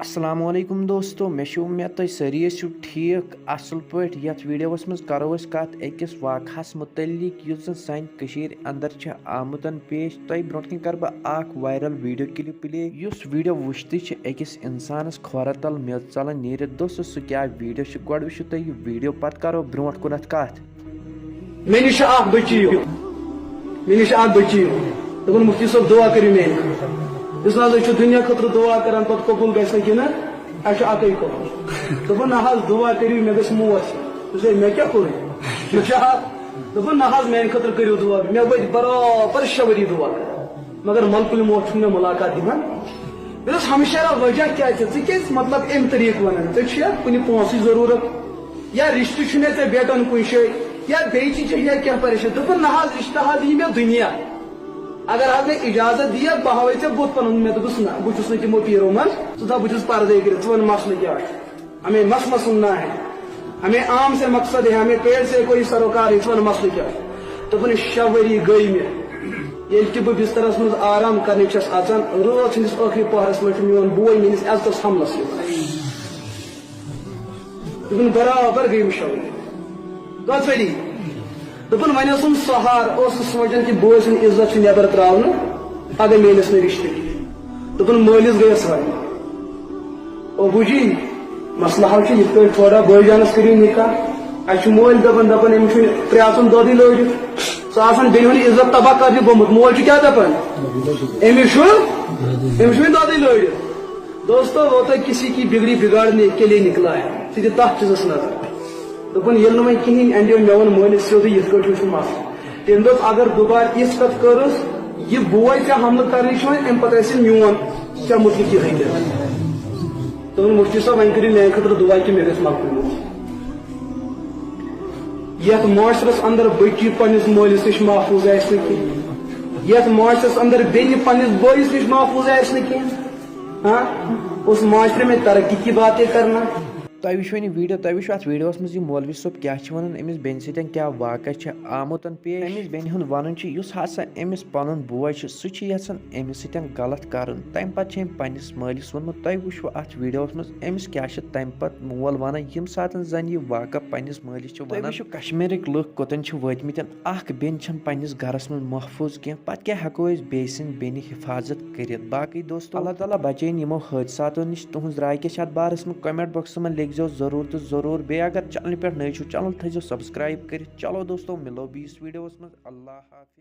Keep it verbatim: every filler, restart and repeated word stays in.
السلام علیکم دوستو، مےٚ چھِ اُمید تُہۍ سٲری ٲسِو ٹھیٖک اَصٕل پٲٹھۍ۔ یَتھ ویٖڈیوَس منٛز کَرو أسۍ کَتھ أکِس واقعہَس مُتعلِق، یُس زَن سانہِ کٔشیٖرِ اَندَر چھِ آمُت پیش۔ تۄہہِ برونٛٹھ کَنہِ کَرٕ بہٕ اَکھ وائرل ویٖڈیو کِلِپ پلے، یُس ویٖڈیو وٕچھتٕے چھِ أکِس اِنسانَس کھۄرَن تَل میٚژ ژَلان نیٖرِتھ۔ دوستو، سُہ کیٛاہ ویٖڈیو چھُ، گۄڈٕ وٕچھِو تُہۍ یہِ ویٖڈیو، پَتہٕ کَرو برونٛٹھ کُنَتھ کَتھ۔ مےٚ نِش چھِ اکھ بٔچی یُن۔ مےٚ نِش چھِ اکھ بٔچی یُن۔ دوٚپُن، "مُفتی صٲب، دُعا کٔرِو میٛانہِ خٲطرٕ۔" یُس نہ حظ أسۍ چھِ دُنیا خٲطرٕ دُعا کران، پتہٕ قبوٗل گژھِ نہٕ کِنہٕ اَسہِ چھُ اَکٕے قبوٗل۔ دوٚپُن، "نہ حظ، دُعا کٔرِو، مےٚ گژھِ موت کھیٚنۍ۔" دوٚپُس، "ہے، مےٚ کیٛاہ کوٚرُے؟" مےٚ چھِ ہا-، دوٚپُن، "نہ حظ، میٛانہِ خٲطرٕ کٔرِو دُعا۔" مےٚ ؤتھۍ برابر شےٚ ؤری دُعا کران، مگر ملکُل موت چھُنہٕ مےٚ مُلاقات دِوان۔ مےٚ دوٚپُس، "ہمشیرا، وجہ کیٛاہ چھِ؟ ژٕ کیٛازِ، مطلب، اَمہِ طریٖقہٕ وَنان؟ ژےٚ چھُیا کُنہِ پونٛسٕچ ضروٗرت؟ یا رِشتہٕ چھُنہ ژےٚ بیٹن کُنہِ جایہِ؟ یا بیٚیہِ چیٖز چھےٚ یا کینٛہہ پریشٲنی؟" دوٚپُن، "نہ حظ، رِشتہٕ حظ یی مےٚ دُنیا۔ اگر حظ مےٚ اجازت دِیَکھ، بہٕ ہاوَے ژےٚ بُتھ پَنُن۔" مےٚ دوٚپُس، "نہ، بہٕ چھُس نہٕ تِمو پیٖرو منٛز، ژٕ تھاو بہٕ چھُس پردے کٔرِتھ، ژٕ وَن مسلہٕ کیٛاہ چھُ؟ ہمیں مس مسلنا ہے، ہمیں عام سے مقصد ہے، ہمیں پیڑ سے کوئی سروکار ہے، ژٕ وَن مسلہٕ کیٛاہ چھُ؟" دوٚپُن، شےٚ ؤری گٔے مےٚ، ییٚلہِ تہِ بہٕ بسترس منٛز آرام کرنہِ چھَس اژان، رٲژ ہٕنٛدِس ٲخری پہرس منٛز چھُ میون بوے میٲنِس عزتس حملس یِوان۔ دوٚپُن، برابر گٔے مےٚ شےٚ ؤری۔ کٔژ ؤری؟ دوٚپُن، وۄنۍ اوسُم سہار، اوسُس سونٛچان کہِ بوے سُنٛد عزت چھُ نٮ۪بر ترٛاونہٕ، پگاہ میلٮ۪س نہٕ رِشتہٕ کِہیٖنۍ۔ دوٚپُن، مٲلِس گٔیَس وَنٕنۍ۔ "او بوٗجی، مسلہٕ حظ چھُ یِتھ پٲٹھۍ تھوڑا، بٲے جانَس کٔرِو نِکاح۔" اَسہِ چھُ مٲلۍ دَپان، دَپان، "أمِس چھُنہٕ پرٛیٛاژُن دۄدٕے لٲرِتھ۔ ژٕ آسان بیٚنہِ ہُنٛد عزت تباہ کَرنہِ گوٚمُت، مول چھُ کیٛاہ دَپان؟ أمِس چھُ، أمِس چھُ وۄنۍ دۄدٕے لٲرِتھ۔" دوستو، وہ تو کسی کی بگڑی بگاڑنے کے لیے نکلا ہے۔ ژٕ دِ تَتھ چیٖزَس نظر۔ دوٚپُن، ییٚلہِ نہٕ وۄنۍ کِہیٖنۍ اَندیو، مےٚ ووٚن مٲلِس سیوٚدُے، یِتھ کٲٹھۍ چھُ مسلہٕ۔ تٔمۍ دوٚپ، اگر دُبارٕ یِژھ کَتھ کٔرٕس، یہِ بوے ژےٚ حملہٕ کَرنٕچ چھِ وۄنۍ، اَمہِ پَتہٕ آسہِ میون ژےٚ مُتلِق یِہوٚے کِنہٕ؟ دوٚپُن، مُفتی صٲب، وۄنۍ کٔرِو میٛانہِ خٲطرٕ دُعا کہِ مےٚ گژھِ مقبوٗل۔ یَتھ معاشرَس اَندَر بٔچی پنٛنِس مٲلِس نِش محفوٗظ آسہِ نہٕ کینٛہہ، یَتھ معاشرَس اَندَر بیٚنہِ پنٛنِس بٲیِس نِش محفوٗظ آسہِ نہٕ کینٛہہ، ہاں، اس معاشرے میں ترقی کی باتیں کرنا۔ تۄہہِ وٕچھو وۄنۍ یہِ ویٖڈیو، تۄہہِ وٕچھو اَتھ ویٖڈیوَس منٛز یہِ مولوی صٲب کیٛاہ چھِ وَنان، أمِس بیٚنہِ سۭتۍ کیٛاہ واقعہ چھِ آمُت پیش۔ أمِس بیٚنہِ ہُنٛد وَنُن چھُ، یُس ہسا أمِس پَنُن بوے چھُ، سُہ چھُ یَژھان أمِس سۭتۍ غلط کَرُن۔ تَمہِ پَتہٕ چھِ أمۍ پنٛنِس مٲلِس ووٚنمُت۔ تۄہہِ وٕچھوٕ اَتھ ویٖڈیوَس منٛز أمِس کیٛاہ چھِ تَمہِ پَتہٕ مول وَنان، ییٚمہِ ساتہٕ زَن یہِ واقعہ پنٛنِس مٲلِس چھِ وَنان۔ تُہۍ وٕچھِو کشمیٖرٕکۍ لُکھ کوٚتَن چھِ وٲتۍمٕتۍ، اَکھ بیٚنہِ چھَنہٕ پنٛنِس گَرَس منٛز محفوٗظ کینٛہہ، پَتہٕ کیٛاہ ہٮ۪کو أسۍ بیٚیہِ سٕنٛدِ بیٚنہِ حفاظت کٔرِتھ؟ باقٕے دوستو، اللہ تعالیٰ بچٲیِن یِمو حٲدثاتو نِش۔ تُہٕنٛز راے کیٛاہ چھِ اَتھ بارَس منٛز؟ کمنٹ باکسَس منٛز لیکھزیو ضروٗر تہٕ ضروٗر۔ بیٚیہِ اگر چینلہِ پٮ۪ٹھ نٔے چھِو، چینل تھٲیزیو سبسکرائب کٔرِتھ۔ چلو دوستو، مِلو بیٚیِس ویٖڈیوَس منٛز۔ اللہ حافظ۔